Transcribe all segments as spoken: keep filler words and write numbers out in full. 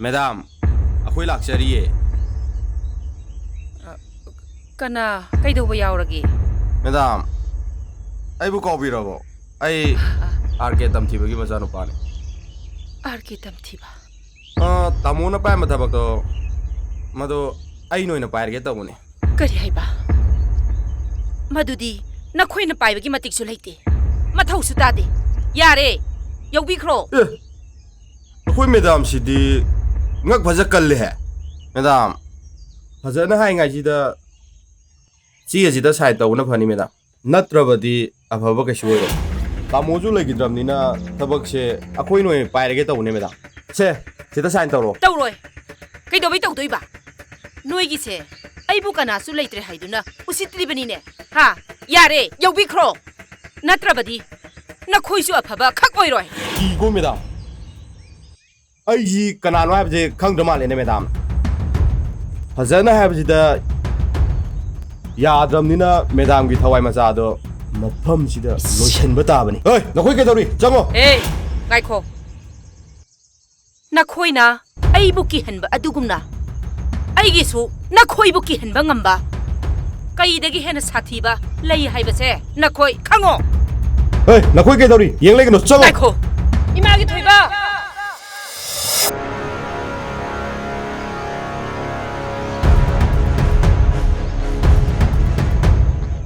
Madam, ꯑꯩꯈꯣꯏ ꯂꯥꯛꯆꯔꯤꯌꯦ꯫ ꯑ, ꯀꯅꯥ? ꯀꯩꯗꯧꯕ ꯌꯥꯎꯔꯒꯦ? ꯃꯦꯗꯥꯝ, ꯑꯩꯕꯨ ꯀꯥꯎꯕꯤꯔꯕꯣ? ꯑꯩ ꯑꯥꯔ ꯀꯦ ꯇꯝꯊꯤꯕꯒꯤ ꯃꯆꯥꯅꯨꯄꯥꯅꯤ꯫ ꯑꯥꯔ ꯀꯦ ꯇꯝꯊꯤꯕ? ꯑ, ꯇꯥꯃꯣꯅ ꯄꯥꯏꯔꯝꯕ ꯊꯕꯛꯇꯣ, ꯃꯗꯨ ꯑꯩꯅ ꯑꯣꯏꯅ ꯄꯥꯏꯔꯒꯦ ꯇꯧꯕꯅꯤ꯫ ꯀꯔꯤ ꯍꯥꯏꯕ? ꯃꯗꯨꯗꯤ ꯅꯈꯣꯏꯅ ꯄꯥꯏꯕꯒꯤ ꯃꯇꯤꯛꯁꯨ ꯂꯩꯇꯦ, ꯃꯊꯧꯁꯨ ꯇꯥꯗꯦ꯫ ꯌꯥꯔꯦ, ꯌꯧꯕꯤꯈ꯭ꯔꯣ꯫ ꯑꯦ, ꯑꯩꯈꯣꯏ ꯃꯦꯗꯥꯝꯁꯤꯗꯤ ꯉꯛ ꯐꯖ ꯀꯜꯂꯦꯍꯦ꯫ ꯃꯦꯗꯥꯝ, ꯐꯖꯅ ꯍꯥꯏꯉꯥꯏꯁꯤꯗ ꯆꯦ ꯑꯁꯤꯗ ꯁꯥꯏꯟ ꯇꯧꯕꯅ ꯐꯅꯤ ꯃꯦꯗꯥꯝ, ꯅꯠꯇ꯭ꯔꯕꯗꯤ ꯑꯐꯕ ꯀꯩꯁꯨ ꯑꯣꯏꯔꯣꯏ꯫ ꯇꯥꯃꯣꯁꯨ ꯂꯩꯈꯤꯗ꯭ꯔꯕꯅꯤꯅ ꯊꯕꯛꯁꯦ ꯑꯩꯈꯣꯏꯅ ꯑꯣꯏꯅ ꯄꯥꯏꯔꯒꯦ ꯇꯧꯕꯅꯦ ꯃꯦꯗꯥꯝ꯫ ꯁꯦ, ꯁꯤꯗ ꯁꯥꯏꯟ ꯇꯧꯔꯣ꯫ ꯇꯧꯔꯣꯏ꯫ ꯀꯩꯗꯧꯕꯩ ꯇꯧꯗꯣꯏꯕ? ꯅꯣꯏꯒꯤꯁꯦ ꯑꯩꯕꯨ ꯀꯅꯥꯁꯨ ꯂꯩꯇ꯭ꯔꯦ ꯍꯥꯏꯗꯨꯅ ꯎꯁꯤꯠꯇ꯭ꯔꯤꯕꯅꯤꯅꯦ꯫ ꯍꯥ? ꯌꯥꯔꯦ, ꯌꯧꯕꯤꯈ꯭ꯔꯣ꯫ ꯅꯠꯇ꯭ꯔꯕꯗꯤ ꯅꯈꯣꯏꯁꯨ ꯑꯐꯕ ꯈꯛ ꯑꯣꯏꯔꯣꯏ꯫ ꯀꯤꯀꯣ ꯃꯦꯗꯥꯝ, ꯑꯩꯁꯤ ꯀꯅꯥꯅꯣ ꯍꯥꯏꯕꯁꯦ ꯈꯪꯗ꯭ꯔ ꯃꯥꯜꯂꯦꯅꯦ ꯃꯦꯗꯥꯝ꯫ ꯐꯖꯅ ꯍꯥꯏꯕꯁꯤꯗ ꯌꯥꯗ꯭ꯔꯕꯅꯤꯅ ꯃꯦꯗꯥꯝꯒꯤ ꯊꯋꯥꯏ ꯃꯆꯥꯗꯣ ꯃꯐꯝꯁꯤꯗ ꯂꯣꯏꯁꯤꯟꯕ ꯇꯥꯕꯅꯤ꯫ ꯍꯣꯏ, ꯅꯈꯣꯏ ꯀꯩꯗꯧꯔꯤ? ꯆꯪꯉꯣ꯫ ꯑꯦ, ꯉꯥꯏꯈꯣ꯫ ꯅꯈꯣꯏꯅ ꯑꯩꯕꯨ ꯀꯤꯍꯟꯕ ꯑꯗꯨꯒꯨꯝꯅ ꯑꯩꯒꯤꯁꯨ ꯅꯈꯣꯏꯕꯨ ꯀꯤꯍꯟꯕ ꯉꯝꯕ ꯀꯩꯗꯒꯤ ꯍꯦꯟꯅ ꯁꯥꯊꯤꯕ ꯂꯩ ꯍꯥꯏꯕꯁꯦ ꯅꯈꯣꯏ ꯈꯪꯉꯣ꯫ ꯍꯦ, ꯅꯈꯣꯏ ꯀꯩꯗꯧꯔꯤ? ꯌꯦꯡ ꯂꯩꯒꯅꯨ, ꯆꯪꯉꯣ꯫ ꯉꯥꯏꯈꯣ, ꯏꯃꯥꯒꯤ ꯊꯣꯏꯕ꯫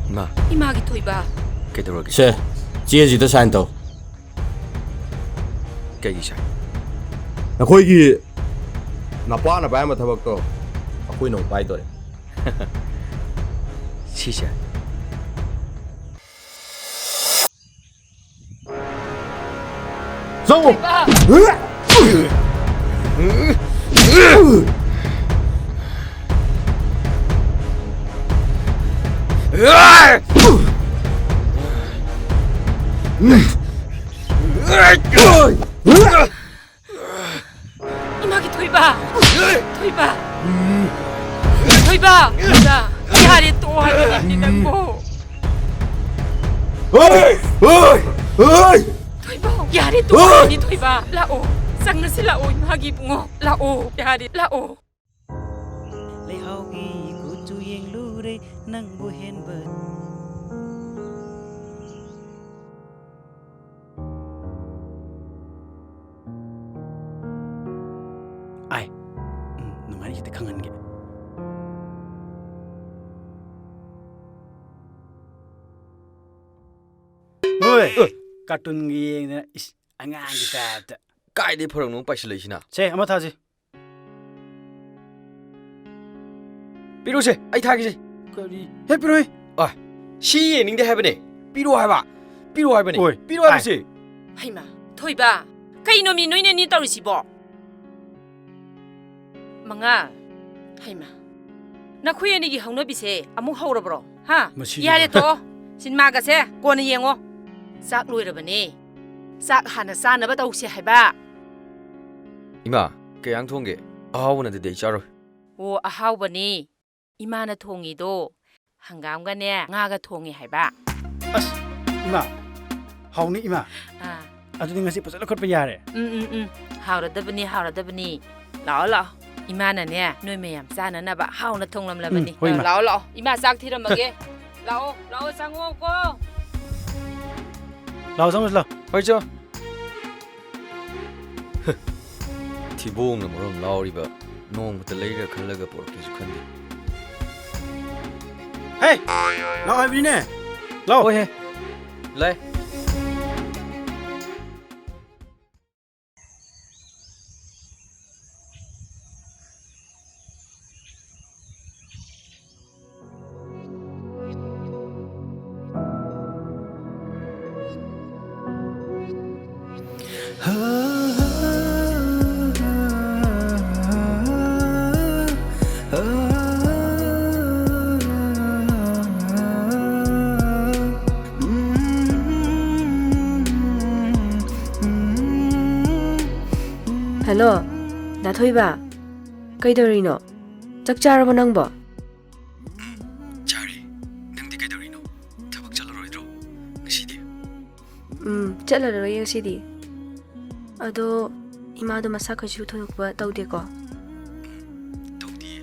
ꯏꯃꯥ꯫ ꯏꯃꯥꯒꯤ ꯊꯣꯏꯕ꯫ ꯀꯩꯗꯧꯔꯒꯦ? ꯁꯦ, ꯆꯦ ꯑꯁꯤꯗ ꯁꯥꯏꯟ ꯇꯧ꯫ ꯀꯩꯒꯤ ꯁꯥꯏꯟ? ꯅꯈꯣꯏꯒꯤ ꯅꯄꯥꯅ ꯄꯥꯏꯔꯝꯕ ꯊꯕꯛꯇꯣ ꯑꯩꯈꯣꯏꯅ ꯑꯃꯨꯛ ꯄꯥꯏꯗꯣꯔꯦ꯫ ꯁꯤꯁꯦ꯫ ꯆꯪꯉꯣ꯫ ꯏꯃꯥꯒꯤ ꯊꯣꯏꯕ! ꯊꯣꯏꯕ! ꯊꯣꯏꯕ! ꯊꯣꯏꯕ! ꯌꯥꯔꯦ, ꯇꯣꯛꯑꯣ ꯍꯥꯏꯕꯅꯤ ꯅꯪꯕꯨ! ꯊꯣꯏꯕ! ꯌꯥꯔꯦ, ꯇꯣꯛꯑꯣ ꯍꯥꯏꯕꯅꯤ, ꯊꯣꯏꯕ! ꯂꯥꯛꯑꯣ! ꯆꯪꯉꯁꯤ ꯂꯥꯛꯑꯣ, ꯏꯃꯥꯒꯤ ꯏꯕꯨꯡꯉꯣ꯫ ꯂꯥꯛꯑꯣ, ꯌꯥꯔꯦ, ꯂꯥꯛꯑꯣ꯫ ꯂꯩꯍꯥꯎꯒꯤ ꯀꯨꯆꯨ ꯌꯦꯡꯂꯨꯔꯦ ꯅꯪꯕꯨ ꯍꯦꯟꯕ꯫ ꯑꯥꯏ, ꯎꯝ, ꯅꯨꯡꯉꯥꯏꯅꯤ ꯈꯤꯇ ꯈꯪꯍꯟꯒꯦ꯫ ꯍꯣꯏ, ꯑ꯫ ꯀꯥꯔꯇꯨꯟꯒ ꯌꯦꯡꯗꯅ, ꯏꯁ, ꯑꯉꯥꯡꯒꯤ ꯇꯥꯏꯞꯇ꯫ ꯀꯥꯏꯗꯩ ꯐꯔꯛꯅꯣ ꯄꯥꯏꯁꯤꯜꯂꯛꯏꯁꯤꯅ? ꯁꯦ, ꯑꯃ ꯊꯥꯁꯤ꯫ ꯄꯤꯔꯨꯁꯦ, ꯑꯩ ꯊꯥꯒꯦꯁꯦ꯫ ꯀꯔꯤ? ꯍꯦ, ꯄꯤꯔꯣꯍꯦ꯫ ꯑ, ꯁꯤ ꯌꯦꯡꯅꯤꯡꯗꯦ ꯍꯥꯏꯕꯅꯦ꯫ ꯄꯤꯔꯣ ꯍꯥꯏꯕ꯫ ꯄꯤꯔꯣ ꯍꯥꯏꯕꯅꯦ꯫ ꯑꯣꯏ꯫ ꯄꯤꯔꯣ ꯍꯥꯏꯕꯁꯦ꯫ ꯍꯩꯃꯥ, ꯊꯣꯏꯕ, ꯀꯩꯅꯣꯃꯤ ꯅꯣꯏꯅ ꯑꯅꯤ ꯇꯧꯔꯤꯁꯤꯕꯣ? ꯃꯉꯥ꯫ ꯍꯩꯃꯥ, ꯅꯈꯣꯏ ꯑꯅꯤꯒꯤ ꯍꯧꯅꯕꯤꯁꯦ ꯑꯃꯨꯛ ꯍꯧꯔꯕ꯭ꯔꯣ? ꯍꯥ? ꯃꯁꯤꯗꯤ ꯌꯥꯔꯦ, ꯇꯣꯛꯑꯣ꯫ ꯁꯤꯅꯦꯃꯥꯒꯁꯦ ꯀꯣꯟꯅ ꯌꯦꯡꯉꯣ꯫ ꯆꯥꯛ ꯂꯣꯏꯔꯕꯅꯦ꯫ ꯆꯥꯛ ꯍꯥꯟꯅ ꯆꯥꯅꯕ ꯇꯧꯁꯦ ꯍꯥꯏꯕ꯫ ꯏꯃꯥ, ꯀꯩ ꯏꯟꯖꯥꯡ ꯊꯣꯡꯒꯦ? ꯑꯍꯥꯎꯕ ꯅꯠꯇꯗꯤ ꯑꯩ ꯆꯥꯔꯣꯏ꯫ ꯑꯣ, ꯑꯍꯥꯎꯕꯅꯤ꯫ ꯏꯃꯥꯅ ꯊꯣꯡꯉꯤꯗꯣ ꯍꯪꯒꯥꯝꯒꯅꯦ, ꯉꯥꯒ ꯊꯣꯡꯉꯤ ꯍꯥꯏꯕ꯫ ꯑꯁ, ꯏꯃꯥ, ꯍꯥꯎꯅꯤ, ꯏꯃꯥ꯫ ꯑꯥ꯫ ꯑꯗꯨꯗꯤ ꯉꯁꯤ ꯐꯖꯅ ꯂꯧꯈꯠꯄ ꯌꯥꯔꯦ꯫ ꯎꯝ, ꯎꯝ, ꯎꯝ꯫ ꯍꯥꯎꯔꯗꯕꯅꯤ, ꯍꯥꯎꯔꯗꯕꯅꯤ꯫ ꯂꯥꯛꯑꯣ, ꯂꯥꯛꯑꯣ꯫ ꯏꯃꯥꯅꯅꯦ, ꯅꯣꯏ ꯃꯌꯥꯝ ꯆꯥꯅꯅꯕ ꯍꯥꯎꯅ ꯊꯣꯡꯂꯝꯂꯕꯅꯤ꯫ ꯎꯝ, ꯍꯣꯏ, ꯏꯃꯥ꯫ ꯂꯥꯛꯑꯣ, ꯂꯥꯛꯑꯣ꯫ ꯏꯃꯥ ꯆꯥꯛ ꯊꯤꯔꯝꯃꯒꯦ꯫ ꯂꯥꯛꯑꯣ, ꯂꯥꯛꯑꯣ, ꯆꯪꯉꯛꯑꯣꯀꯣ꯫ ꯂꯥꯛꯑꯣ, ꯆꯪꯉꯣ, ꯂꯥꯛꯑꯣ꯫ ꯍꯣꯏ, ꯆꯣ꯫ ꯊꯤꯕꯣꯡꯅ ꯃꯔꯣꯝ ꯂꯥꯎꯔꯤꯕ, ꯅꯣꯡꯃꯇ ꯂꯩꯔ ꯈꯜꯂꯒ ꯄꯨꯔꯛꯀꯦꯁꯨ ꯈꯟꯗꯦ꯫ ꯍꯦ! ꯂꯥꯛꯑꯣ ꯍꯥꯏꯕꯅꯤꯅꯦ! ꯂꯥꯛꯑꯣ! ꯍꯣꯏꯍꯦ꯫ ꯂꯥꯛꯑꯦ꯫ ꯍꯦꯜꯂꯣ, ꯗꯥ ꯊꯣꯏꯕ꯫ ꯀꯩꯗꯧꯔꯤꯅꯣ? ꯆꯥꯛ ꯆꯥꯔꯕꯣ ꯅꯪꯕꯣ? ꯎꯝ, ꯆꯥꯔꯦ꯫ ꯅꯪꯗꯤ ꯀꯩꯗꯧꯔꯤꯅꯣ? ꯊꯕꯛ ꯆꯠꯂꯔꯣꯏꯗ꯭ꯔꯣ ꯉꯁꯤꯗꯤ? ꯎꯝ, ꯆꯠꯂꯔꯣꯏꯌꯦ ꯉꯁꯤꯗꯤ꯫ ꯑꯗꯣ ꯏꯃꯥꯗꯣ ꯃꯁꯥ ꯀꯩꯁꯨ ꯊꯣꯏꯗꯣꯛꯄ ꯇꯧꯗꯦꯀꯣ? ꯇꯧꯗꯤꯌꯦ꯫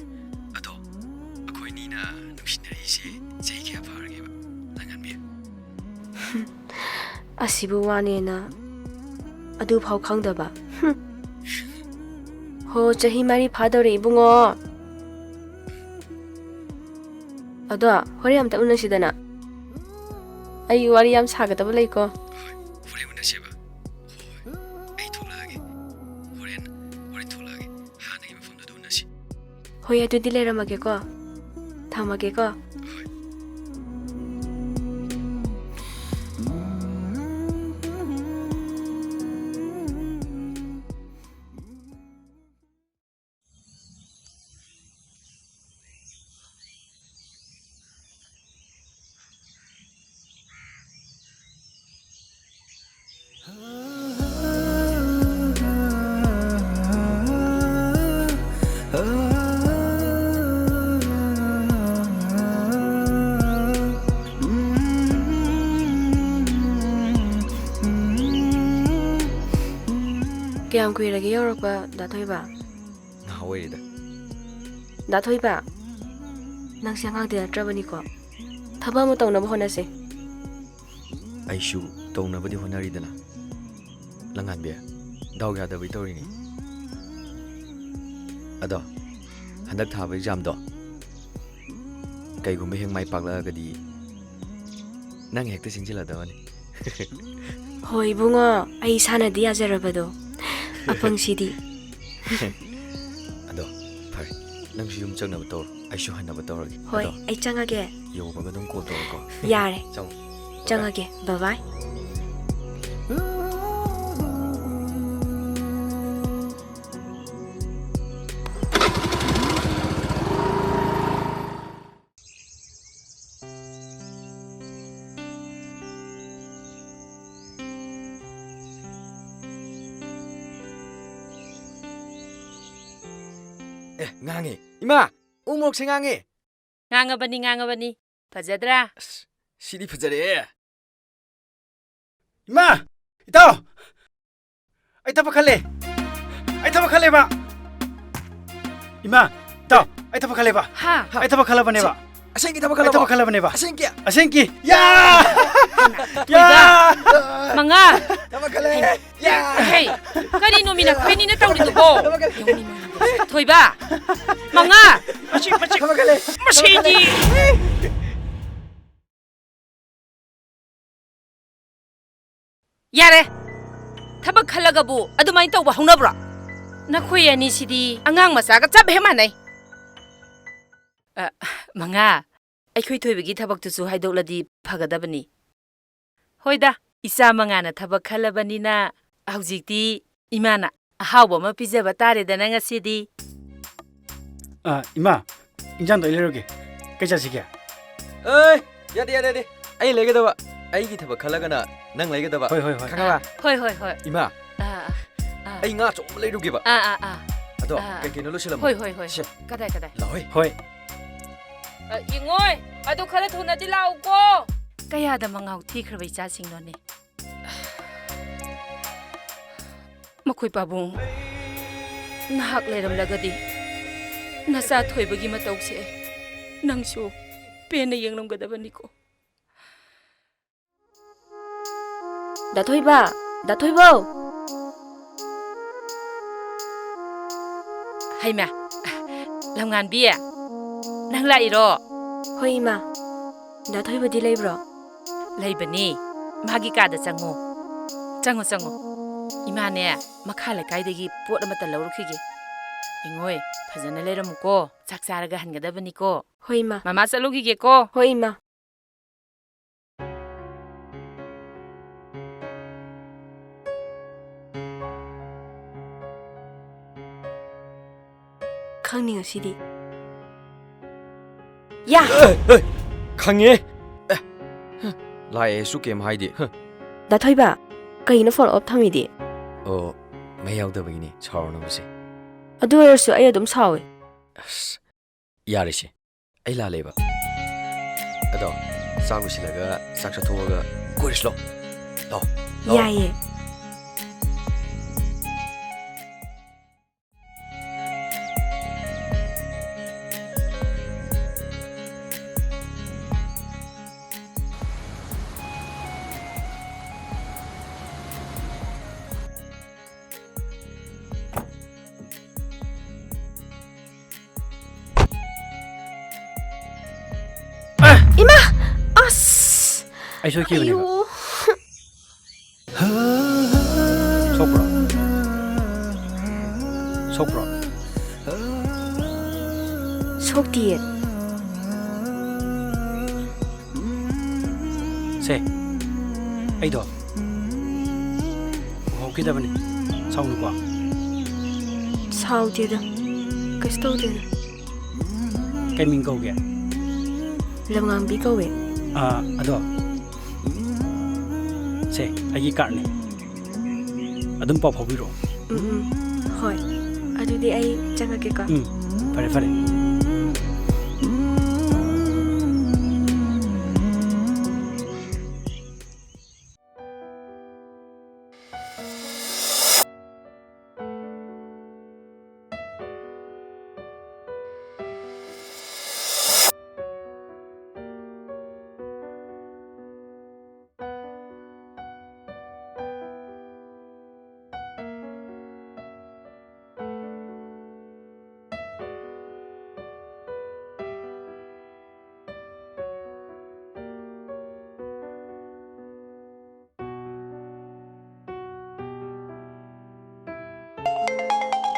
ꯑꯗꯣ ꯑꯩꯈꯣꯏꯅꯤꯅ ꯅꯨꯡꯁꯤꯅꯔꯛꯏꯁꯦ ꯆꯍꯤ ꯀꯌꯥ ꯐꯥꯔꯒꯦꯕ, ꯂꯥꯡꯉꯥꯟꯕꯤ? ꯑꯁꯤꯕꯨ ꯋꯥꯅꯦꯅ ꯑꯗꯨꯐꯥꯎ ꯈꯪꯗꯕ? ꯍꯨꯝ꯫ ꯍꯣ, ꯆꯍꯤ ꯃꯔꯤ ꯐꯥꯗꯧꯔꯦ, ꯏꯕꯨꯡꯉꯣ꯫ ꯑꯗꯣ ꯍꯣꯔꯦꯟ ꯑꯝꯇ ꯎꯅꯁꯤꯗꯅ꯫ ꯑꯩ ꯋꯥꯔꯤ ꯌꯥꯝ ꯁꯥꯒꯗꯕ ꯂꯩꯀꯣ꯫ ꯍꯣꯏ, ꯍꯣꯔꯦꯟ ꯎꯅꯁꯦꯕ꯫ ꯍꯣꯏ, ꯍꯣꯏ꯫ ꯑꯩ ꯊꯣꯛꯂꯛꯑꯒꯦ꯫ ꯍꯣꯔꯦꯟ, ꯍꯣꯔꯦꯟ ꯊꯣꯛꯂꯛꯑꯒꯦ꯫ ꯍꯥꯟꯅꯒꯤ ꯃꯐꯝꯗꯨꯗ ꯎꯅꯁꯤ꯫ ꯍꯣꯏ, ꯑꯗꯨꯗꯤ ꯂꯩꯔꯝꯃꯒꯦꯀꯣ꯫ ꯊꯝꯃꯒꯦꯀꯣ꯫ ꯍꯣꯏ꯫ ꯀꯌꯥꯝ ꯀꯨꯏꯔꯒꯦ ꯌꯧꯔꯛꯄ, ꯗꯥ ꯊꯣꯏꯕ? ꯉꯥꯏꯍꯥꯛ ꯑꯣꯏꯔꯦꯗ꯫ ꯗꯥ ꯊꯣꯏꯕ, ꯅꯪꯁꯦ ꯑꯉꯥꯡꯗꯤ ꯅꯠꯇ꯭ꯔꯕꯅꯤꯀꯣ꯫ ꯊꯕꯛ ꯑꯃ ꯇꯧꯅꯕ ꯍꯣꯠꯅꯁꯦ꯫ ꯑꯩꯁꯨ ꯇꯧꯅꯕꯗꯤ ꯍꯣꯠꯅꯔꯤꯗꯅ꯫ ꯂꯪꯉꯥꯟꯕꯤ, ꯗꯥꯎ ꯌꯥꯗꯕꯩ ꯇꯧꯔꯤꯅꯤ꯫ ꯑꯗꯣ, ꯍꯟꯗꯛ ꯊꯥꯕ ꯑꯦꯛꯖꯥꯝꯗꯣ ꯀꯩꯒꯨꯝꯕ ꯍꯦꯛ ꯃꯥꯏ ꯄꯥꯛꯂꯛꯑꯒꯗꯤ ꯅꯪ ꯍꯦꯛꯇ ꯁꯤꯟꯖꯤꯜꯂꯗꯕꯅꯤ꯫ ꯍꯣꯏ ꯏꯕꯨꯡꯉꯣ, ꯑꯩ ꯏꯁꯥꯅꯗꯤ ꯌꯥꯖꯔꯕꯗꯣ꯫ ꯑꯄꯪꯁꯤꯗꯤ꯫ ꯑꯗꯣ ꯐꯔꯦ, ꯅꯪꯁꯨ ꯌꯨꯝ ꯆꯪꯅꯕ ꯇꯧꯔꯣ, ꯑꯩꯁꯨ ꯍꯟꯅꯕ ꯇꯧꯔꯒꯦ꯫ ꯍꯣꯏ, ꯑꯗꯣ ꯑꯩ ꯆꯪꯉꯒꯦ꯫ ꯌꯧꯕꯒ ꯑꯗꯨꯝ ꯀꯣꯜ ꯇꯧꯔꯛꯑꯣꯀꯣ꯫ ꯌꯥꯔꯦ꯫ ꯆꯪꯉꯣ꯫ ꯆꯪꯉꯒꯦ꯫ ꯕꯥꯏ ꯕꯥꯏ꯫ ꯑꯦ, ꯉꯥꯡꯉꯦ꯫ ꯏꯃꯥ! ꯎ ꯃꯣꯔꯣꯛꯁꯦ ꯉꯥꯡꯉꯦ꯫ ꯉꯥꯡꯉꯕꯅꯤ, ꯉꯥꯡꯉꯕꯅꯤ꯫ ꯐꯖꯗ꯭ꯔꯥ? ꯑꯁ, ꯁꯤꯗꯤ ꯐꯖꯔꯦꯍꯦ꯫ ꯏꯃꯥ! ꯏꯇꯥꯎ! ꯑꯩ ꯊꯕꯛ ꯈꯜꯂꯦ꯫ ꯊꯕꯛ ꯈꯜꯂꯦꯕ꯫ ꯏꯃꯥ, ꯇꯥꯎ, ꯑꯩ ꯊꯕꯛ ꯈꯜꯂꯦꯕ꯫ ꯍꯥ? ꯑꯩ ꯊꯕꯛ ꯈꯜꯂꯕꯅꯦꯕ꯫ ꯑꯁꯦꯡꯀꯤ ꯊꯕꯛ ꯑꯩ ꯈꯜꯂꯕꯣ? ꯊꯕꯛ ꯈꯜꯂꯕꯅꯦꯕ꯫ ꯑꯁꯦꯡꯀꯤ? ꯑꯁꯦꯡꯀꯤ? ꯌꯥ! ꯊꯣꯏꯕ! ꯌꯥ! ꯃꯉꯥ! ꯊꯕꯛ ꯈꯜꯂꯦ! ꯌꯥ! ꯍꯦ! ꯀꯔꯤꯅꯣ ꯃꯤ ꯅꯈꯣꯏꯅꯤꯅ ꯇꯧꯔꯤꯗꯨꯕꯣ? ꯊꯕꯛ ꯈꯜꯂꯦ! ꯊꯣꯏꯕ! ꯃꯉꯥ! ꯃꯁꯤ, ꯃꯁꯤ, ꯊꯕꯛ ꯈꯜꯂꯦ! ꯃꯁꯤꯗꯤ! ꯌꯥꯔꯦ! ꯊꯕꯛ ꯈꯜꯂꯒꯕꯨ ꯑꯗꯨꯃꯥꯏꯅ ꯇꯧꯕ ꯍꯧꯅꯕ꯭ꯔꯣ? ꯅꯈꯣꯏ ꯑꯅꯤꯁꯤꯗꯤ ꯑꯉꯥꯡ ꯃꯆꯥꯒ ꯆꯞ ꯍꯦꯛ ꯃꯥꯟꯅꯩ꯫ ꯑ, ꯃꯉꯥ, ꯑꯩꯈꯣꯏ ꯊꯣꯏꯕꯒꯤ ꯊꯕꯛꯇꯨꯁꯨ ꯍꯥꯏꯗꯣꯛꯂꯗꯤ ꯐꯒꯗꯕꯅꯤ꯫ ꯍꯣꯏꯗ, ꯏꯆꯥ ꯃꯉꯥꯅ ꯊꯕꯛ ꯈꯜꯂꯕꯅꯤꯅ ꯍꯧꯖꯤꯛꯇꯤ ꯏꯃꯥꯅ ꯑꯍꯥꯎꯕ ꯑꯃ ꯄꯤꯖꯕ ꯇꯥꯔꯦꯗꯅ ꯉꯁꯤꯗꯤ꯫ ꯑ, ꯏꯃꯥ, ꯏꯟꯖꯥꯡꯗꯣ ꯑꯩ ꯂꯩꯔꯨꯒꯦ꯫ ꯀꯩ ꯆꯥꯁꯤꯒꯦ? ꯑꯦ, ꯌꯥꯗꯦ, ꯌꯥꯗꯦ, ꯌꯥꯗꯦ꯫ ꯑꯩ ꯂꯩꯒꯗꯕ꯫ ꯑꯩꯒꯤ ꯊꯕꯛ ꯈꯜꯂꯒꯅ ꯅꯪ ꯂꯩꯒꯗꯕ꯫ ꯍꯣꯏ, ꯍꯣꯏ, ꯍꯣꯏ꯫ ꯈꯪꯉꯕ? ꯍꯣꯏ, ꯍꯣꯏ, ꯍꯣꯏ꯫ ꯏꯃꯥ, ꯑꯥ, ꯑꯥ, ꯑꯩ ꯉꯥ ꯑꯆꯧꯕ ꯂꯩꯔꯨꯒꯦꯕ꯫ ꯑꯥ, ꯑꯥ, ꯑꯥ꯫ ꯑꯗꯣ, ꯑꯥ, ꯑꯥ꯫ ꯀꯩ ꯀꯩꯅꯣ ꯂꯣꯏꯁꯤꯜꯂꯝꯃꯣ꯫ ꯍꯣꯏ, ꯍꯣꯏ, ꯍꯣꯏ꯫ ꯁꯦ꯫ ꯀꯗꯥꯏ, ꯀꯗꯥꯏ? ꯂꯥꯛꯑꯣꯍꯦ꯫ ꯍꯣꯏ꯫ ꯑ, ꯌꯦꯡꯉꯣꯏ, ꯑꯗꯨ ꯈꯔ ꯊꯨꯅꯗꯤ ꯂꯥꯛꯎꯀꯣ꯫ ꯀꯌꯥꯗ ꯃꯉꯥꯎ ꯊꯤꯈ꯭ꯔꯕ ꯏꯆꯥꯁꯤꯡꯅꯣꯅꯦ꯫ ꯃꯈꯣꯏ ꯄꯥꯕꯨꯡ, ꯅꯍꯥꯛ ꯂꯩꯔꯝꯂꯒꯗꯤ ꯅꯆꯥ ꯊꯣꯏꯕꯒꯤ ꯃꯇꯧꯁꯦ ꯅꯪꯁꯨ ꯄꯦꯟꯅ ꯌꯦꯡꯂꯝꯒꯗꯕꯅꯤꯀꯣ꯫ ꯗꯥ ꯊꯣꯏꯕ, ꯗꯥ ꯊꯣꯏꯕꯧ! ꯍꯩꯃꯥ, ꯂꯝꯉꯥꯟꯕꯤ, ꯅꯪ ꯂꯥꯛꯏꯔꯣ? ꯍꯣꯏ, ꯏꯃꯥ꯫ ꯗꯥ ꯊꯣꯏꯕꯗꯤ ꯂꯩꯕ꯭ꯔꯣ? ꯂꯩꯕꯅꯤ, ꯃꯥꯒꯤ ꯀꯥꯗ ꯆꯪꯉꯣ꯫ ꯆꯪꯉꯣ, ꯆꯪꯉꯣ꯫ ꯏꯃꯥꯅꯦ, ꯃꯈꯥ ꯂꯩꯀꯥꯏꯗꯒꯤ ꯄꯣꯠ ꯑꯃꯇ ꯂꯧꯔꯨꯈꯤꯒꯦ꯫ ꯏꯉꯣꯏ, ꯐꯖꯅ ꯂꯩꯔꯝꯃꯨꯀꯣ, ꯆꯥꯛ ꯆꯥꯔꯒ ꯍꯟꯒꯗꯕꯅꯤꯀꯣ꯫ ꯍꯣꯏ, ꯏꯃꯥ꯫ ꯃꯃꯥ ꯆꯠꯂꯨꯈꯤꯒꯦꯀꯣ꯫ ꯍꯣꯏ, ꯏꯃꯥ꯫ ꯈꯪꯅꯤ ꯉꯁꯤꯗꯤ꯫ ꯌꯥ! ꯑꯦ, ꯑꯦ, ꯈꯪꯉꯦ꯫ ꯑꯦ, ꯍ, ꯂꯥꯛꯑꯦꯁꯨ ꯀꯩꯝ ꯍꯥꯏꯗꯦ꯫ ꯍ꯫ ꯗꯥ ꯊꯣꯏꯕ, ꯀꯩꯅꯣ phone off ꯊꯝꯃꯤꯗꯤ? ꯑꯣ, ꯃꯩ ꯌꯥꯎꯗꯕꯒꯤꯅꯤ, ꯁꯥꯎꯔꯅꯨ ꯁꯦ꯫ ꯑꯗꯨ ꯑꯣꯏꯔꯁꯨ ꯑꯩ ꯑꯗꯨꯝ ꯁꯥꯎꯋꯦ꯫ ꯑꯁ, ꯌꯥꯔꯦꯁꯦ, ꯑꯩ ꯂꯥꯜꯂꯦꯕ꯫ ꯑꯗꯣ, ꯆꯥꯛ ꯂꯣꯏꯁꯤꯜꯂꯒ ꯆꯥꯛ ꯆꯥꯊꯣꯛꯑꯒ ꯀꯣꯏꯔꯨꯁꯤ ꯂꯥꯎ꯫ ꯂꯥꯎ, ꯂꯥꯎ꯫ ꯌꯥꯏꯌꯦ꯫ ꯑꯩ ꯁꯣꯏꯈꯤꯕꯅꯦꯕ꯫ ꯑꯌꯣ꯫ ꯁꯣꯛꯄ꯭ꯔꯣ? ꯁꯣꯛꯄ꯭ꯔꯣ? ꯁꯣꯛꯇꯤꯌꯦ꯫ ꯁꯦ, ꯑꯩꯗꯣ ꯎꯍꯧꯈꯤꯗꯕꯅꯤ꯫ ꯁꯥꯎꯅꯨꯀꯣ꯫ ꯁꯥꯎꯗꯦꯗ꯫ ꯀꯩꯁꯨ ꯇꯧꯗꯦꯗ꯫ ꯀꯩ ꯃꯤꯡ ꯀꯧꯒꯦ? ꯂꯝꯉꯥꯡꯕꯤ ꯀꯧꯋꯦ꯫ ꯑꯥ, ꯑꯗꯣ, ꯁꯦ, ꯑꯩꯒꯤ ꯀꯥꯔꯠꯅꯦ꯫ ꯑꯗꯨꯝ ꯄꯥꯎ ꯐꯥꯎꯕꯤꯔꯛꯑꯣ꯫ ꯎꯝ, ꯎꯝ꯫ ꯍꯣꯏ꯫ ꯑꯗꯨꯗꯤ ꯑꯩ ꯆꯪꯉꯒꯦꯀꯣ꯫ ꯎꯝ, ꯐꯔꯦ, ꯐꯔꯦ꯫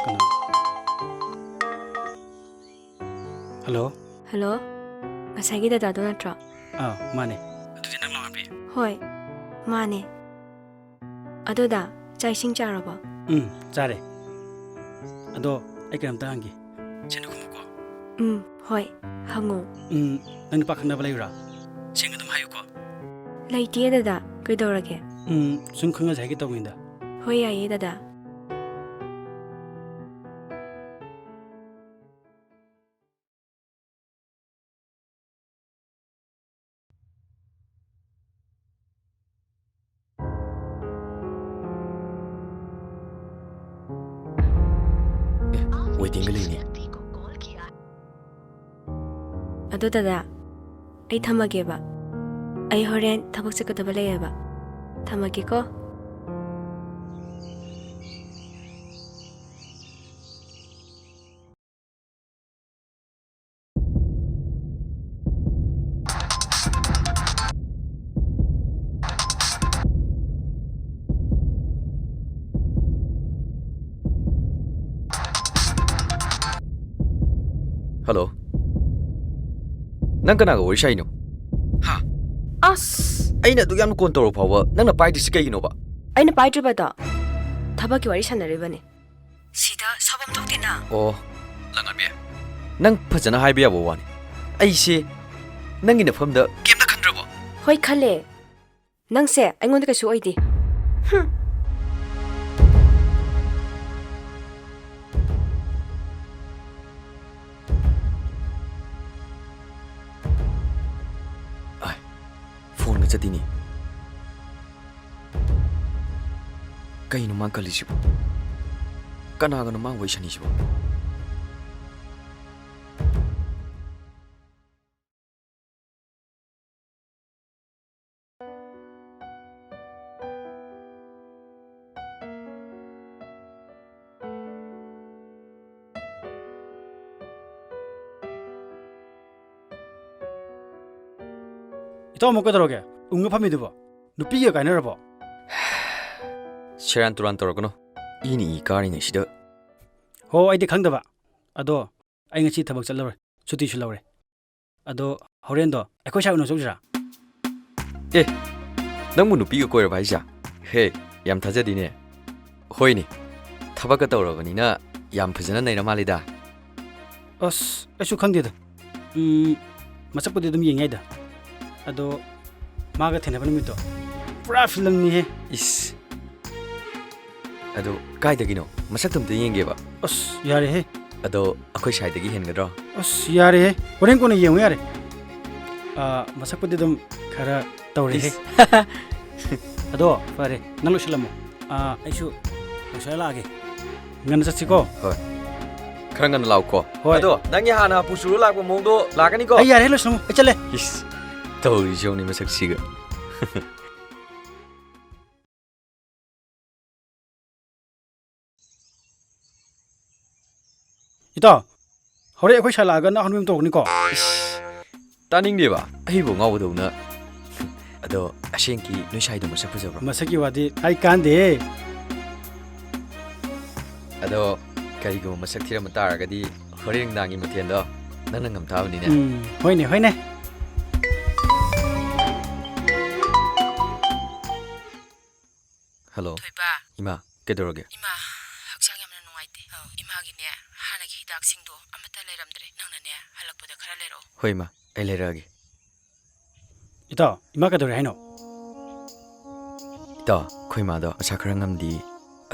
ꯀꯅꯥ? ꯍꯜꯂꯣ꯫ ꯍꯜꯂꯣ꯫ ꯉꯁꯥꯏꯒꯤ ꯗꯗꯥꯗꯣ ꯅꯠꯇ꯭ꯔꯣ? ꯑꯥ, ꯃꯥꯅꯦ꯫ ꯑꯗꯨꯗꯤ ꯅꯪ ꯂꯥꯛꯑꯝꯃꯤ? ꯍꯣꯏ, ꯃꯥꯅꯦ꯫ ꯑꯗꯣ ꯗꯥ, ꯆꯥꯛ ꯏꯁꯤꯡ ꯆꯥꯔꯕꯣ? ꯎꯝ, ꯆꯥꯔꯦ꯫ ꯑꯗꯣ ꯑꯩ ꯀꯩꯅꯣꯝꯇ ꯍꯪꯒꯦ꯫ ꯁꯦꯟꯗꯨ ꯈꯨꯝꯃꯨꯀꯣ꯫ ꯎꯝ, ꯍꯣꯏ, ꯍꯪꯉꯣ꯫ ꯎꯝ, ꯅꯪ ꯅꯨꯄꯥ ꯈꯪꯅꯕ ꯂꯩꯕ꯭ꯔꯥ? ꯁꯦꯡꯅ ꯑꯗꯨꯝ ꯍꯥꯏꯌꯨꯀꯣ꯫ ꯂꯩꯇꯤꯌꯦ ꯗꯗꯥ, ꯀꯩꯗꯧꯔꯒꯦ? ꯎꯝ, ꯁꯨꯝ ꯈꯪꯅꯁꯦ ꯍꯥꯏꯒꯦ ꯇꯧꯕꯅꯤꯗ꯫ ꯍꯣꯏ, ꯌꯥꯏꯌꯦ ꯗꯗꯥ꯫ ꯑꯦ, ꯋꯦꯇꯤꯡꯒ ꯂꯩꯅꯦ꯫ ꯑꯗꯣ ꯗꯗꯥ, ꯑꯩ ꯊꯝꯃꯒꯦꯕ꯫ ꯑꯩ ꯍꯣꯔꯦꯟ ꯊꯕꯛ ꯆꯠꯀꯗꯕ ꯂꯩꯌꯦꯕ꯫ ꯊꯝꯃꯒꯦꯀꯣ꯫ ꯍꯜꯂꯣ꯫ ꯅꯪ ꯀꯅꯥꯒ ꯋꯥꯔꯤ ꯁꯥꯏꯅꯣ? ꯍꯥ? ꯑꯁ! ꯑꯩꯅ ꯑꯗꯨꯛ ꯌꯥꯝꯅ ꯀꯣꯟ ꯇꯧꯔ ꯐꯥꯎꯕ ꯅꯪꯅ ꯄꯥꯏꯗ꯭ꯔꯤꯁꯤ ꯀꯩꯒꯤꯅꯣꯕ? ꯑꯩꯅ ꯄꯥꯏꯗ꯭ꯔꯤꯕꯗꯣ ꯊꯕꯛꯀꯤ ꯋꯥꯔꯤ ꯁꯥꯟꯅꯔꯤꯕꯅꯤ꯫ ꯁꯤꯗ ꯁꯥꯎꯐꯝ ꯊꯣꯛꯇꯦꯅ꯫ ꯑꯣ, ꯂꯪꯉꯥꯟꯕꯤ, ꯅꯪ ꯐꯖꯅ ꯍꯥꯏꯕ ꯌꯥꯕ ꯋꯥꯅꯤ꯫ ꯑꯩꯁꯦ ꯅꯪꯒꯤ ꯅꯐꯝꯗ ꯀꯩꯝꯇ ꯈꯟꯗ꯭ꯔꯕꯣ? ꯍꯣꯏ, ꯈꯜꯂꯦ꯫ ꯅꯪꯁꯦ ꯑꯩꯉꯣꯟꯗ ꯀꯩꯁꯨ ꯑꯣꯏꯗꯦ꯫ ꯍꯨꯝ꯫ ꯑꯥꯏ, ꯐꯣꯟꯒ ꯆꯠꯇꯤꯅꯤ꯫ ꯀꯩꯅꯣ ꯃꯥ ꯈꯜꯂꯤꯁꯤꯕꯣ? ꯀꯅꯥꯒꯅꯣ ꯃꯥ ꯋꯥꯔꯤ ꯁꯥꯟꯅꯩꯁꯤꯕꯣ? ꯏꯇꯥꯎ, ꯑꯃꯨꯛ ꯀꯩꯗꯧꯔꯒꯦ? ꯎꯪꯉ ꯐꯝꯃꯤꯗꯨꯕꯣ? ꯅꯨꯄꯤꯒ ꯀꯥꯏꯅꯔꯕꯣ? ꯁꯦꯔꯥꯟ ꯇꯨꯔꯥꯟ ꯇꯧꯔꯛꯀꯅꯨ꯫ ꯏꯅ ꯏ ꯀꯥꯔꯤꯉꯩꯁꯤꯗ꯫ ꯍꯣ, ꯑꯩꯗꯤ ꯈꯪꯗꯕ꯫ ꯑꯗꯣ ꯑꯩ ꯉꯁꯤ ꯊꯕꯛ ꯆꯠꯂꯔꯣꯏ, ꯁꯨꯇꯤꯁꯨ ꯂꯧꯔꯦ꯫ ꯑꯗꯣ ꯍꯣꯔꯦꯟꯗꯣ ꯑꯩꯈꯣꯏ ꯁꯥꯏ ꯎꯅ ꯆꯧꯁꯤꯔꯥ? ꯑꯦ, ꯅꯪꯕꯨ ꯅꯨꯄꯤꯒ ꯀꯣꯏꯔꯕ ꯍꯥꯏꯁꯦ? ꯍꯦ, ꯌꯥꯝ ꯊꯥꯖꯗꯦꯅꯦ꯫ ꯍꯣꯏꯅꯦ, ꯊꯕꯛꯀ ꯇꯧꯔꯕꯅꯤꯅ ꯌꯥꯝ ꯐꯖꯅ ꯅꯩꯔ ꯃꯥꯜꯂꯤꯗ꯫ ꯑꯁ, ꯑꯩꯁꯨ ꯈꯪꯗꯦꯗ꯫ ꯎꯝ, ꯃꯁꯛꯄꯨꯗꯤ ꯑꯗꯨꯝ ꯌꯦꯡ ꯌꯥꯏꯗ꯫ ꯑꯗꯣ ꯃꯥꯒ ꯊꯦꯡꯅꯕ ꯅꯨꯃꯤꯠꯇꯣ ꯄꯨꯔꯥ ꯐꯤꯂꯝꯅꯤꯍꯦ꯫ ꯏꯁ꯫ ꯑꯗꯣ ꯀꯥꯏꯗꯒꯤꯅꯣ? ꯃꯁꯛꯇꯣ ꯑꯝꯇ ꯌꯦꯡꯒꯦꯕ꯫ ꯑꯁ, ꯌꯥꯔꯦꯍꯦ꯫ ꯑꯗꯣ ꯑꯩꯈꯣꯏ ꯁꯥꯏꯗꯒꯤ ꯍꯦꯟꯒꯗ꯭ꯔꯣ? ꯑꯁ, ꯌꯥꯔꯦꯍꯦ꯫ ꯍꯣꯔꯦꯟ ꯀꯣꯟꯅ ꯌꯦꯡꯉꯨ ꯌꯥꯔꯦ꯫ ꯑꯥ, ꯃꯁꯛꯄꯨꯗꯤ ꯑꯗꯨꯝ ꯈꯔ ꯇꯧꯔꯦꯍꯦ꯫ ꯏꯁ꯫ ꯑꯗꯣ ꯐꯔꯦ, ꯅꯪ ꯂꯣꯏꯁꯤꯜꯂꯝꯃꯣ꯫ ꯑꯥ, ꯑꯩꯁꯨ ꯂꯣꯏꯁꯤꯜꯂ ꯂꯥꯛꯑꯒꯦ꯫ ꯉꯟꯅ ꯆꯠꯁꯤꯀꯣ꯫ ꯍꯣꯏ꯫ ꯈꯔ ꯉꯟꯅ ꯂꯥꯛꯎꯀꯣ꯫ ꯍꯣꯏ꯫ ꯑꯗꯣ ꯅꯪꯒꯤ ꯍꯥꯟꯅ ꯍꯥꯄꯨ ꯆꯨꯔ ꯂꯥꯛꯄ ꯃꯑꯣꯡꯗꯣ ꯂꯥꯛꯀꯅꯤꯀꯣ꯫ ꯑꯩ ꯌꯥꯔꯦ, ꯂꯣꯏꯁꯤꯜꯂꯝꯃꯣ꯫ ꯑꯩ ꯆꯠꯂꯦ꯫ ꯏꯁ, ꯇꯧꯔꯤꯁꯤ ꯌꯦꯡꯉꯨꯅꯦ ꯃꯁꯛꯁꯤꯒ꯫ ꯏꯇꯥꯎ, ꯍꯣꯔꯦꯟ ꯑꯩꯈꯣꯏ ꯁꯥꯏ ꯂꯥꯛꯑꯒ ꯅꯪ ꯍꯅꯨꯕꯤ ꯑꯃ ꯇꯧꯔꯛꯀꯅꯤꯀꯣ? ꯏꯁ, ꯇꯥꯅꯤꯡꯗꯦꯕ, ꯑꯩꯕꯨ ꯉꯥꯎꯕꯗꯧꯅ꯫ ꯑꯗꯣ ꯑꯁꯦꯡꯀꯤ ꯅꯣꯏ ꯁꯥꯏꯗꯣ ꯃꯁꯛ ꯐꯖꯕ꯭ꯔꯣ? ꯃꯁꯛꯀꯤ ꯋꯥꯗꯤ ꯍꯥꯏ ꯀꯥꯟꯗꯦ꯫ ꯑꯗꯣ ꯀꯔꯤꯒꯨꯝꯕ ꯃꯁꯛ ꯊꯤꯔꯝꯕ ꯇꯥꯔꯒꯗꯤ ꯍꯣꯔꯦꯟ ꯅꯨꯡꯗꯥꯡꯒꯤ ꯃꯊꯦꯜꯗꯣ ꯅꯪꯅ ꯉꯝ ꯇꯥꯕꯅꯤꯅꯦ꯫ ꯎꯝ, ꯍꯣꯏꯅꯦ, ꯍꯣꯏꯅꯦ꯫ ꯍꯜꯂꯣ꯫ ꯊꯣꯏꯕ꯫ ꯏꯃꯥ, ꯀꯩꯗꯧꯔꯒꯦ? ꯏꯃꯥ, ꯍꯛꯆꯥꯡ ꯌꯥꯝꯅ ꯅꯨꯡꯉꯥꯏꯇꯦ꯫ ꯑꯧ, ꯏꯃꯥꯒꯤꯅꯦ, ꯍꯥꯟꯅꯒꯤ ꯍꯤꯗꯥꯛꯁꯤꯡꯗꯣ ꯑꯃꯠꯇ ꯂꯩꯔꯝꯗ꯭ꯔꯦ꯫ ꯅꯪꯅꯅꯦ, ꯍꯜꯂꯛꯄꯗ ꯈꯔ ꯂꯩꯔꯛꯑꯣ꯫ ꯍꯣꯏ, ꯏꯃꯥ, ꯑꯩ ꯂꯩꯔꯛꯑꯒꯦ꯫ ꯏꯇꯥꯎ, ꯏꯃꯥ ꯀꯩꯗꯧꯔꯦ ꯍꯥꯏꯅꯣ? ꯏꯇꯥꯎ, ꯑꯩꯈꯣꯏ ꯏꯃꯥꯗꯣ ꯃꯁꯥ ꯈꯔ ꯉꯝꯗꯦ,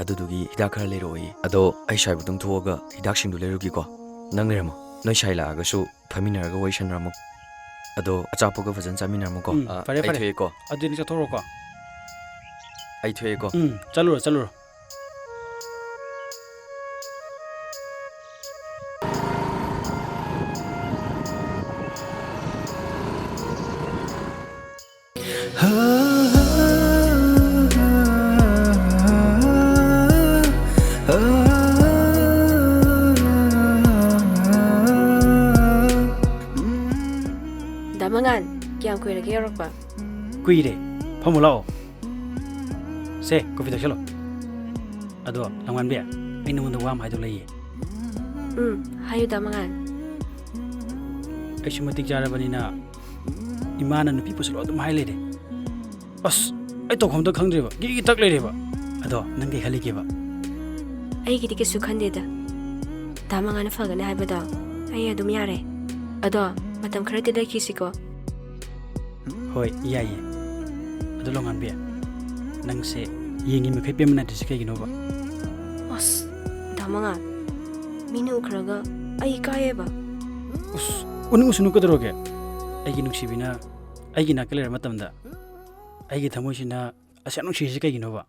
ꯑꯗꯨꯗꯨꯒꯤ ꯍꯤꯗꯥꯛ ꯈꯔ ꯂꯩꯔꯛꯑꯣꯌꯦ꯫ ꯑꯗꯣ ꯑꯩ ꯁ꯭ꯋꯥꯏꯕꯨꯛꯇꯪ ꯊꯣꯛꯑꯒ ꯍꯤꯗꯥꯛꯁꯤꯡꯗꯣ ꯂꯩꯔꯨꯒꯦꯀꯣ꯫ ꯅꯪ ꯂꯩꯔꯝꯃꯣ꯫ ꯅꯣꯏ ꯁꯥꯏ ꯂꯥꯛꯑꯒꯁꯨ ꯐꯝꯃꯤꯟꯅꯔꯒ ꯋꯥꯔꯤ ꯁꯥꯟꯅꯔꯝꯃꯣ꯫ ꯑꯗꯣ ꯑꯆꯥꯄꯣꯠꯀ ꯐꯖꯅ ꯆꯥꯃꯤꯟꯅꯔꯝꯃꯣꯀꯣ꯫ ꯎꯝ, ꯑ, ꯐꯔꯦ, ꯑꯩ ꯐꯔꯦ꯫ ꯊꯣꯛꯑꯦꯀꯣ꯫ ꯑꯗꯨꯗꯤ ꯆꯠꯊꯣꯛꯔꯣꯀꯣ꯫ ꯑꯩ ꯊꯣꯛꯑꯦꯀꯣ꯫ ꯎꯝ, ꯆꯠꯂꯨꯔꯣ, ꯆꯠꯂꯨꯔꯣ꯫ ꯗꯥ ꯃꯉꯥꯜ, ꯀꯌꯥꯝ ꯀꯨꯏꯔꯒꯦ ꯌꯧꯔꯛꯄ? ꯀꯨꯏꯔꯦ꯫ ꯐꯝꯃꯨ ꯂꯥꯛꯑꯣ꯫ ꯁꯦ, ꯀꯣꯐꯤ ꯊꯛꯆꯜꯂꯣ꯫ ꯑꯗꯣ, ꯂꯝꯉꯥꯟꯕꯤ, ꯑꯩ ꯅꯉꯣꯟꯗ ꯋꯥ ꯑꯃ ꯍꯥꯏꯗꯧ ꯂꯩꯌꯦ꯫ ꯎꯝ, ꯍꯥꯏꯌꯨ, ꯗꯥ ꯃꯉꯥꯜ꯫ ꯑꯩꯁꯨ ꯃꯇꯤꯛ ꯆꯥꯔꯕꯅꯤꯅ, ꯏꯃꯥꯅ ꯅꯨꯄꯤ ꯄꯨꯁꯜꯂꯣ ꯑꯗꯨꯝ ꯍꯥꯏ ꯂꯩꯔꯦ꯫ ꯑꯁ, ꯑꯩ ꯇꯧꯐꯝ ꯑꯝꯇ ꯈꯪꯗ꯭ꯔꯦꯕ, ꯒꯤꯒꯤ ꯇꯛ ꯂꯩꯔꯦꯕ꯫ ꯑꯗꯣ, ꯅꯪ ꯀꯩ ꯈꯜꯂꯤꯒꯦꯕ? ꯑꯩꯒꯤꯗꯤ ꯀꯩꯁꯨ ꯈꯟꯗꯦꯗ꯫ ꯗꯥ ꯃꯉꯥꯜꯅ ꯐꯒꯅꯤ ꯍꯥꯏꯕꯗꯣ ꯑꯩ ꯑꯗꯨꯝ ꯌꯥꯔꯦ꯫ ꯑꯗꯣ, ꯃꯇꯝ ꯈꯔꯗꯤ ꯂꯩꯈꯤꯁꯤꯀꯣ꯫ ꯍꯣꯏ, ꯌꯥꯏꯌꯦ꯫ ꯑꯗꯣ ꯂꯣꯡꯉꯥꯟꯕꯤ, ꯅꯪꯁꯦ ꯌꯦꯡꯉꯤ ꯃꯈꯩ ꯄꯦꯟꯕ ꯅꯥꯏꯗ꯭ꯔꯤꯁꯦ ꯀꯩꯒꯤꯅꯣꯕ? ꯑꯁ, ꯗꯥ ꯃꯉꯥꯜ, ꯃꯤꯅ ꯎꯈ꯭ꯔꯒ ꯑꯩ ꯏꯀꯥꯏꯌꯦꯕ꯫ ꯑꯁ, ꯎꯅꯤꯡꯉꯨꯁꯅꯨ ꯀꯩꯗꯧꯔꯒꯦ? ꯑꯩꯒꯤ ꯅꯨꯡꯁꯤꯕꯤꯅ ꯑꯩꯒꯤ ꯅꯥꯛꯇ ꯂꯩꯔ ꯃꯇꯝꯗ ꯑꯩꯒꯤ ꯊꯃꯣꯏꯁꯤꯅ ꯑꯁꯨꯛ ꯌꯥꯝ ꯅꯨꯡꯁꯤꯔꯤꯁꯦ ꯀꯩꯒꯤꯅꯣꯕ?